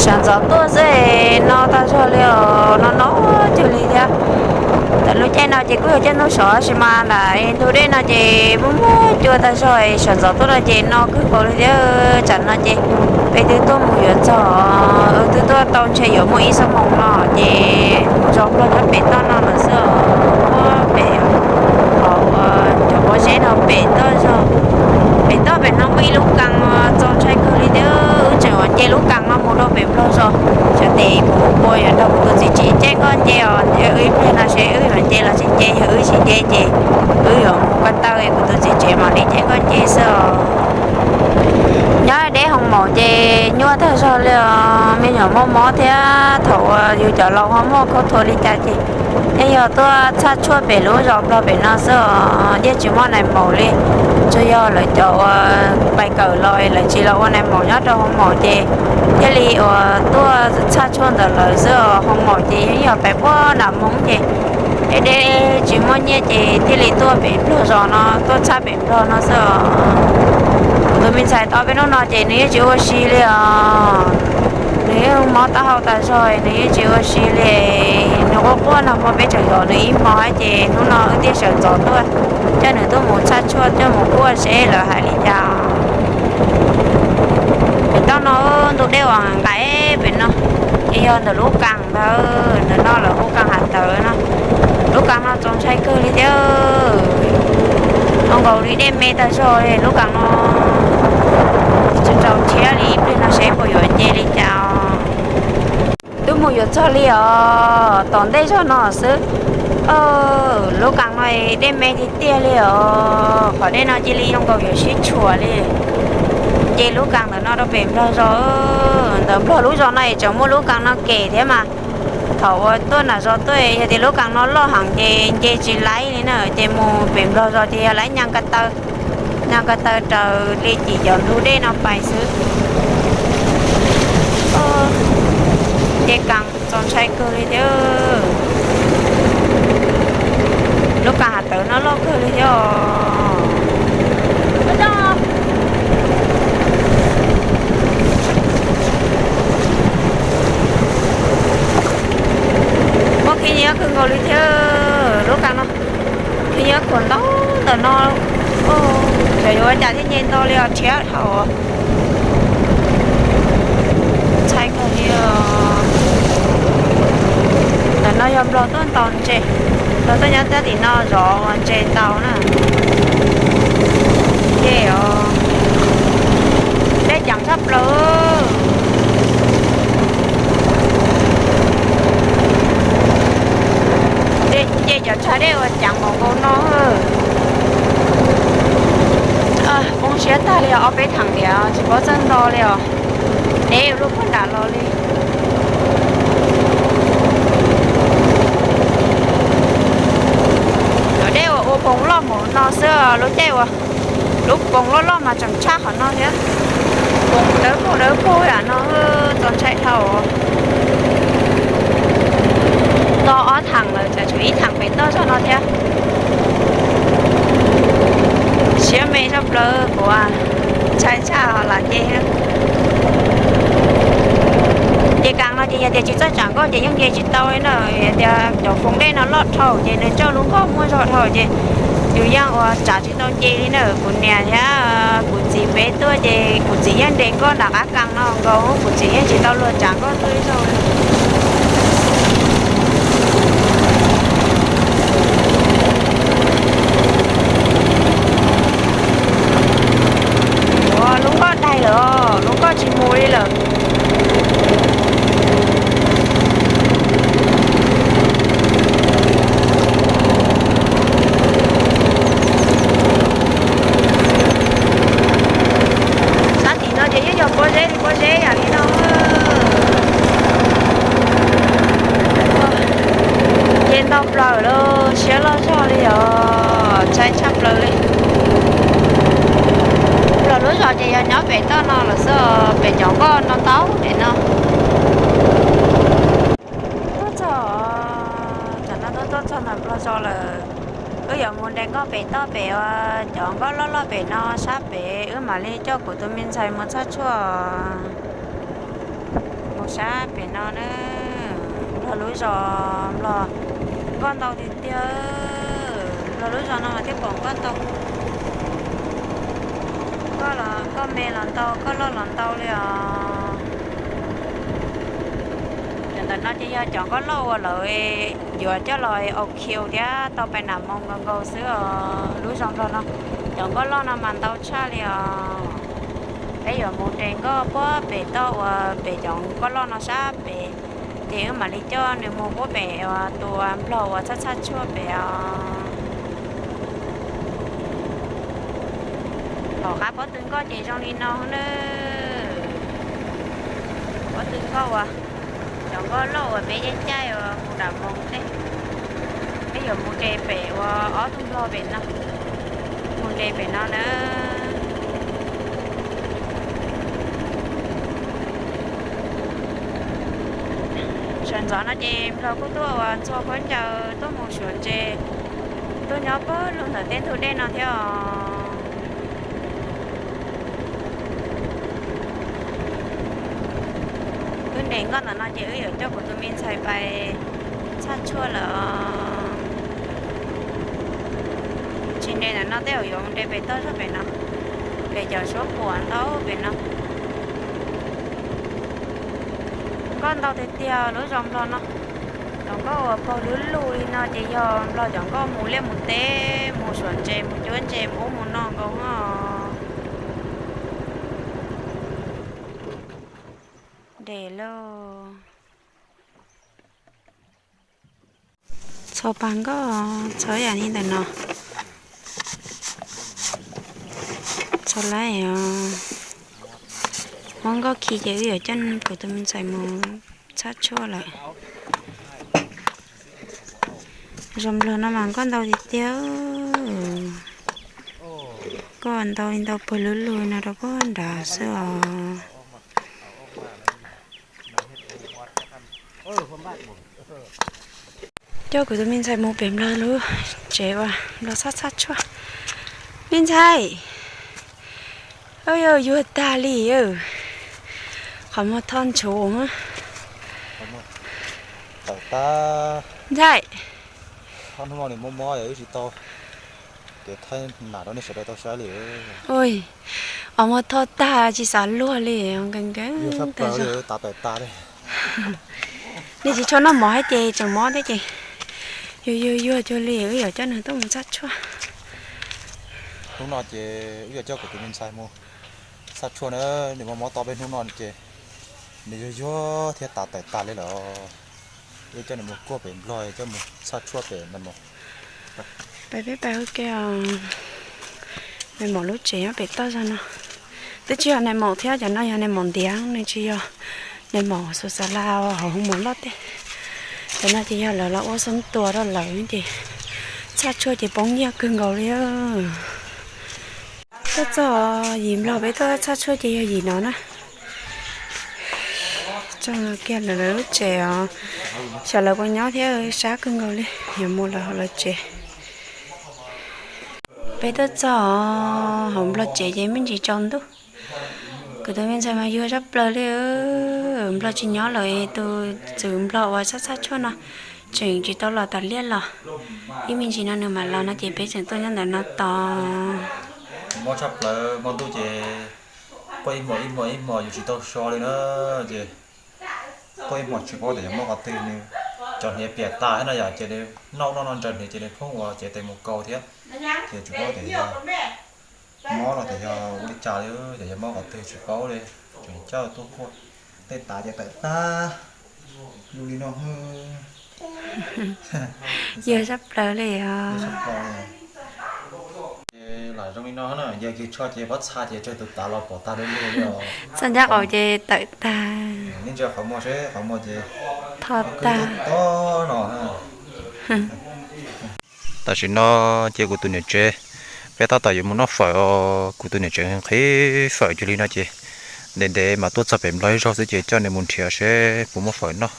Sawv ntxov tuaj xwb, no tag zog li os, no no cuag li thiab. Tam lub caij no ces kuj yog caij ntuj sov tab sis mas ntawm ntug dej no ces muaj muaj cua tag zog, sawv ntxov tuaj no ces no kawg nkaus li thiab. Tsam no ces peb twb tuaj mus yuav txog, twb tuaj tau ntshe yuav muaj ib xuab moos no ces mus zos Nplog nyob pem toj no lawm xwb os. Muab pem, cov pob zeb no pem toj zog, pem toj pem no muaj ib lub kaas txaus ntshai kawg li thiab. Wb tseem nce lub kaas no mus rau pem Nplog zos. Xyov tes kuv ua yuav nrog kuv tus txiv tsev caij nkoj nce os, wb ib pliag no seb wb yuav nce los tsis nce, yog wb tsis nce ces wb yuav mus ko taw, kuv tus txiv tsev mam li caij nkoj nce xwb os. Nyob deb hoo maum ces nyuaj tag zog li os, me nyuam muaj mob thiab. Thaum uas yus cov laus ho muaj khaub thuas li cas ces yeej yog tuaj txhaj tshuaj pem lub zos Nplog pem no xwb os, yeej tsis muaj nais maum li. Tsuas yog lawv cov uas pais kawm los lawv tsis los ua nais maum nyob rau hoo maum ces thiaj li uas tuaj txhaj tshuaj ntawm lawv xwb os. Hoo maum ces yeej yog pais puag nram Hmoob ces deb deb tsis muaj nyiaj ces thiaj li tuaj pem Nplog zos no, tuaj txhaj pem Nplog no xwb os. Kuv tus me ntxhais tau peb hnub no ces nws yeej tsis ua si li os. Nws yeej mob taub hau tas zog, nws yeej tsis ua si li. Nws quaj quaj nag hmo peb tseem zov nws ib hmo ces hnub no wb thiaj sawv ntxov tuaj coj nws tuaj mus txhaj tshuaj, coj mus kuaj seb lawv hais li cas. Pem toj no ntug dej uas nqaim pem no ces yog ntawm lub kaas ntawd, ntawm no lawv hu kaas Hav Tawv no. Lub kaas no txaus ntshai kawg li thiab. Zoo nkaus li dej me tag zog li lub kaas no. Tsis tau thiab li, ib pliag no seb puas yuav nce li cas. Twb mus yuav txog li os, tom ntej zog no xwb. Lub kaas no dej me tiag tiag li os, qhov dej no cia li zoo nkaus yuav sib tshuam li. Nce lub kaas ntawm no rau pem Nplog zos, ntawm Nplog lub zos no es tseem muaj lub kaas no kem thiab mas. Thaum uas tuaj nram zos tuaj yog tias lub kaas no loj heev ces nce tsis laib li na, ces mus pem Nplog zos ces yog laib nyas ko taw, nyas ko taw raws li tim cov ntug dej no pais xwb. Nce kaas txaus ntshai kawg li thiab. Lub kaas Hav Tawv no loj kawg li thiab os. Muaj khib nyiab kawg nkaus li thiab lub kaas no. Khib nyiab khuam ntau ntawm no. Xyov yuav ua cas thiaj nce nto li os, rhiab dhau. Ntshai kawg li os. Ntawm no yog Nplog tuaj ntaus ntses, Nplog tuaj nyob tim no zov ua ntses ntaus na. Ces os, dej ceev tshaj plaws. Nce cov tshav dej uas ceev npaum nkaus no. Poob siab tag li os, ob peb theem tiam tsis paub txawj nto li os. Deb lub puag nram los li. Cov dej uas ua poos loj mus no xwb, lub caij uas lub poos loj loj mas tseem tshaj qhov no thiab. Poos dawb paug dawb paug yam no, txaus ntshai dhau. Nto ob theem lawm, tsam tshuav ib theem pem toj zog no thiab. Siab me tshaj plaws kuv, ntshai tshaj lam nce. Nce kaas no ces yog tias tsis txawj tsam nkauj ces yeej nce tsis tau li na. Yog tias cov foos dej no loj dhau ces nws coj lub nkoj muaj zog dhau ces yus yeej ua tsav tsis tau nce li na. Kuv niam thiab kuv txiv peb tuaj ces kuv txiv yeej nres nkoj nram qab kaas no nkaus, kuv txiv yeej tsis tau luag tsam nkoj tuaj ib zaug li. Ua lub nkoj daig lawm, lub nkoj tsis mus li lawm. Sab tim no ces yeej yog pob zeb li pob zeb yam li no. Nce ntau plaws lawm, siab loj zog li os, ntshai tshaj plaws li. Nplog lub zos ces yog nyob pem toj no lawm xwb, pem cov nkoj no ntau pem no. Tuaj txog, tsam no tuaj tuaj txog ntawm Nplog zos lawm. Wb yuav mus nres nkoj pem toj pem uas cov nkoj loj loj pem no sab pem, wb mam li coj kuv tus me ntxhais mus txhaj tshuaj. Mus Sab pem no na, Nplog lub zos Nplog nkoj ntau tiag tiag. Nplog lub zos no mas thiaj pom nkoj ntau. Nkoj los, nkoj me los ntau, nkoj loj los ntau li os. Cov ntawm no ces yog cov nkoj loj uas lawv yuav coj los au khiu thiab tau pais nam moos nkaus nkaus xwb os. Lub zos Nplog no cov nkoj loj no mas ntau tshaj li os. Peb yuav mus nres nkoj puag pem toj uas pem cov nkoj loj no sab pem, ces wb mam li coj nws mus puag pem uas tus Nplog uas txhaj txhaj tshuaj pem os. Tom qab pob tw nkoj ces zoo li no na. Pob tw nkoj uas cov nkoj loj uas peb caij caij uas mus nram moos tej, peb yuav mus nres pem uas ob tug Nplog pem no, mus nres pem no na. Sawv ntxov no ces Nplog kuj tuaj uas ntxhua khaub ncaws tuaj mus suav ntses, tuaj nyob puag lug ntawm tej ntug dej no thiab os. Wb nres nkoj ntawm no ces wb yuav coj kuv tus me ntxhais pais txhaj tshuaj lawm os. Tsis nres ntawm no tej zaum yuav mus nres pem toj zog pem no, pem cov suab puam ntau pem no. Nkoj ntau tiag tiag lub zos Nplog no. Cov nkoj uas pog lub lug li no ces yog Nplog cov nkoj mus liaj mus teb, mus suav ntses, mus cuab ntses, mus ub mus no nkaus os. Nres lauj. Txhos pas nkoj, txhos yam li ntawm no. Txhos lawm os. Muab nkoj khi ces wb yuav coj kuv tus me ntxhais mus txhaj tshuaj lawm. Zos Nplog no mas nkoj ntau tiag tiag. Nkoj ntau li ntau puag lub lug no rau puag nrad xwb os. Coj kuv tus me ntxhais mus pem Nplog lub tsev uas Nplog txhaj txhaj tshuaj. Me ntxhais, yuag tag li, qhov muag tho ntshuv. Ntxhais, hnub no nws mob mob wb tsis tau kev thaij nam rau nej sawv daws tau saib li. Qhov muag tho tag tsis xav luag li, nkees nkees. Tav tawm tas li. Nej tsis tshua noj mov thiab ces tseem mob thiab ces yuag yuag yuag cuag li, wb yuav coj nws tuaj mus txhaj tshuaj. Hnub no ces wb yuav coj kuv tus me ntxhais mus txhaj tshuaj na, nws mob mob tau peb hnub no ces nws yuag yuag thiab tav tawm tas li lawm. Wb coj nws mus kuaj pem Nplog, coj mus txhaj tshuaj pem Nais Maum. Peb pais ua ke os. Nais Maum lub tsev nyob pem toj zog no. Twb tsis yog Nais Maum thiab, cov no yog Nais Maum ntiav, nws tsis yog Nais Maum xus xas las hauv hoo maum loj tej. Cov no ces yog lawv los ua xub tua rau lawv ces txhaj tshuaj ces poob nyiaj kawg nkaus li. Tuaj txog yim Nplog peb tuaj txhaj tshuaj ces yog yim no na. Txog kiag lawv lub tsev os, xyov lawv puas nyob thiab, sab kawg nkaus li, yuav mus lawv hauv lawv tsev. Peb tuaj txog hauv Nplog tsev ces me ntsis tsaus ntuj. Kuv tus me ntxhais mas yuag zaj plaws li, Nplog tsis nyob lawm, tus txwv Nplog uas txhaj txhaj tshuaj no tseem tsis tau los tom liaj los. Ib me ntsis no nws mam los no ces peb tseem tuaj nyob ntawm no tos. Mob tshaj plaws, hmo ntuj ces quaj ib hmos ib hmos ib hmos yus tsis tau so li na, ces quaj ib hmos tsis paub tias yog mob qhov twg, nws cov hniav piam tas thiab no yom, ces nws noj noj noj ntsaws hniav ces nws phooj ua cev tes mus kaus thiab, ces tsis paub tias yog mob los tias yog ua li cas li, ces yog mob qhov twg tsis paub li, tseem coj tuaj quaj. Tej tav ces tawm tag, lub li no. Yog sab plaws li os. Ces lam zoo li no na, yog kis tsho ces pob txha ces tsawg tus tav los pom tag lub lug li os. Txoj ncaj qaum ces tawm tag. Nej ntsia qhov muag seb qhov muag ces tho tag no. Tam sim no ces kuv tus niam tsev, peb tab tom yuav mus noj fawm os, kuv tus niam tsev nqhis fawm cuag li no ces ntev ntev mas tuaj txog pem Nplog ib zaug xwb ces coj nws mus nrhiav seb puas muaj fawm noj.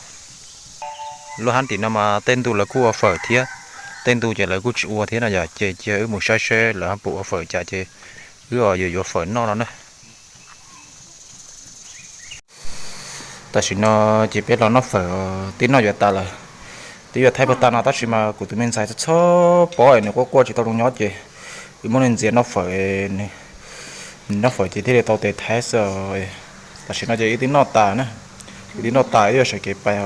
Lub hab tim no mas tej ntu lawv kuj ua fawm thiab, tej ntu ces lawv kuj tsis ua thiab no yom, ces cia wb mus saib seb lawv puas ua fawm cas ces wb yuav yuav fawm noj no na. Tam sim no ces peb los noj fawm, tib noj yuav tas lawm. Twb yuav thaij puag ta no tab sis mas kuv tus me ntxhais txhob pom es nws quaj quaj tsis tau zoo nyob ces wb muab nws ntxias noj fawm, nws noj fawm ces thiaj li tau tes thaib xwb. Tam sim no ces wb twb noj tas na, wb twb noj tas wb yuav sawv kev pais.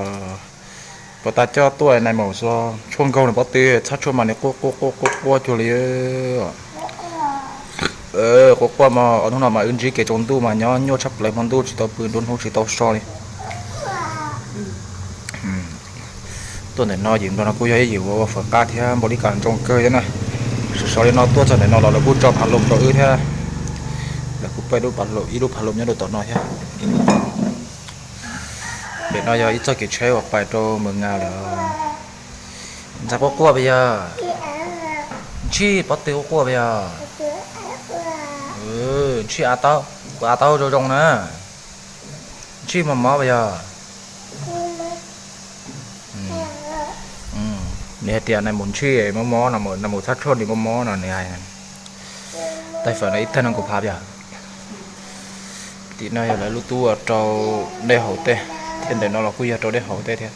Puag ta coj tuaj nais maum xua tshuaj nkaug nws pob tw, txhab tshuaj mas nws quaj quaj quaj quaj quaj cuag li. Quaj quaj mas ob hnub no mas wb ntsib kev tsaus ntuj mas nyob nyuaj tshaj plaws, hmo ntuj tsis tau pw, nruab hnub tsis tau so li. Tuaj ntawm no ces nrog no kuj yog ib yim ua fawm qab thiab npaum li cas ntsoov kawg thiab na. Sov sov li no tuaj txog ntawm no los lawv kuj tso phav loos rau wb thiab. Lawv kuj pab ib lub phav loos nyob rau tom no thiab. Pem no yog ib txoj kev tsheb uas pais rau Mws Ngas lawm. Ntxhais quaj quaj puas yog? Ntshis pob tw quaj quaj puas yog? Ntshis, kuv av taub zoo zoo na. Ntshis mob mob puas yog? Nws hais tias nais maum ntshis mob mob no, nais maum txhab tshuaj nws mob mob no nws hais. Taig fawm no ib tag no kuv phav yog. Tim no yog lawv lub tub rau dej haus tej thiab, ntawm no los kuj yog rau dej haus tej thiab.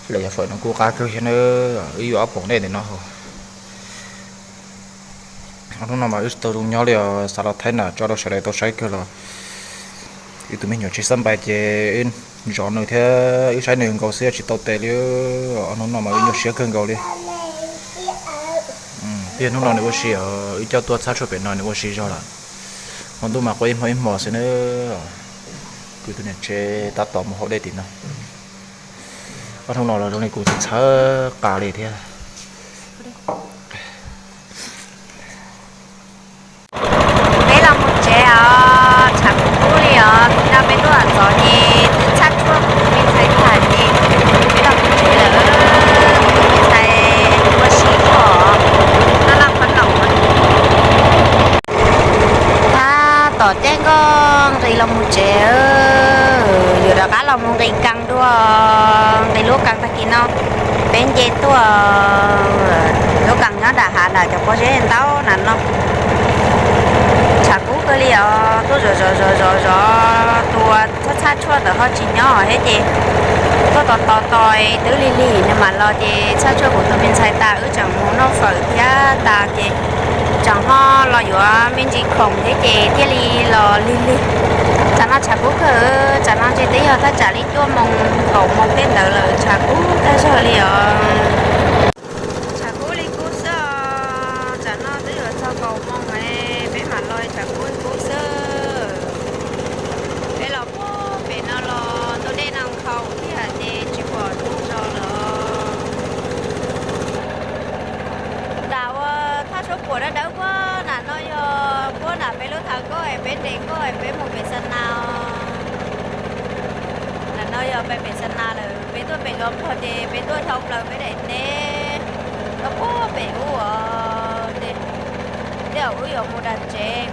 Lawv yog fawm no kuj qab kawg thiab na, wb yuav ob poom dej ntawm no haus. Hnub no mas wb tsis tau zoo nyob li os, xav los thaij nam tso rau sawv daws tau saib kawg los wb tus me nyuam tsis xab npais ces wb zov nws thiab wb saib nws nkaus xwb tsis tau tes li. Hnub no mas wb nyuaj siab kawg nkaus li. Pib hnub no nws ua si, wb coj tuaj txhab tshuaj pem no nws ua si zog lawm. Hmo ntuj mas quaj ib hmo ib hmo xwb na. Kuv tus niam tsev tab tom mus haus dej tim no. Ob hnub no los zoo li kuv txhawj txhawj qas li thiab. Peb los mus tsev os, tshav kub kub li os. Tam sim no peb tuaj txog ces twb txhab tshuaj kuv tus me ntxhais tag ces peb los mus tsev lawm. Kuv tus me ntxhais ua si tuaj noj noj qhob noom. Tab tom caij nkoj nqis los mus tsev, yuav rov qab los mus nqis kas dua, nqis lub kas tag kis no. Peb nce tuaj, lub kas nyob nram hav nram cov pob zeb ntau na no. Tshav kub kawg li os, tuaj zov zov zov zov zov tus txhab txhab tshuaj ntawd ho tsis nyob thiab ces tuaj tos tos tos twb lig lig nws mam los ces txhab tshuaj kuv tus me ntxhais tas wb tseem mus noj fawm thiab tas ces tseem ho los yuav me ntsis khoom thiab ces thiaj li los lig lig. Tsam no tshav kub kawg, tsam no ntshe twb yog thaj tsam li cuaj moos kaum moos tej ntawd lawm, tshav kub tag zog li os. Tshav kub li kub xwb os, tsam no twb yuav txog kaum moos es peb mam los tshav kub li kub xwb. Peb los puag pem no los ntu dej no nkhaus thiab ces tsis pom tub zos lawm. Nram ua thaj suab puam dawb dawb puag nram no yog puag nram peb lub thav nkoj es peb nres nkoj es peb mus pem Xa Nas. Nram no yog pem pem Xa Nas lawm, peb tuaj pem Nkaus Nplog ces peb tuaj dhau plaws peb daim teb rau puag pem ub os. Tej zaum wb yuav mus nram tsev,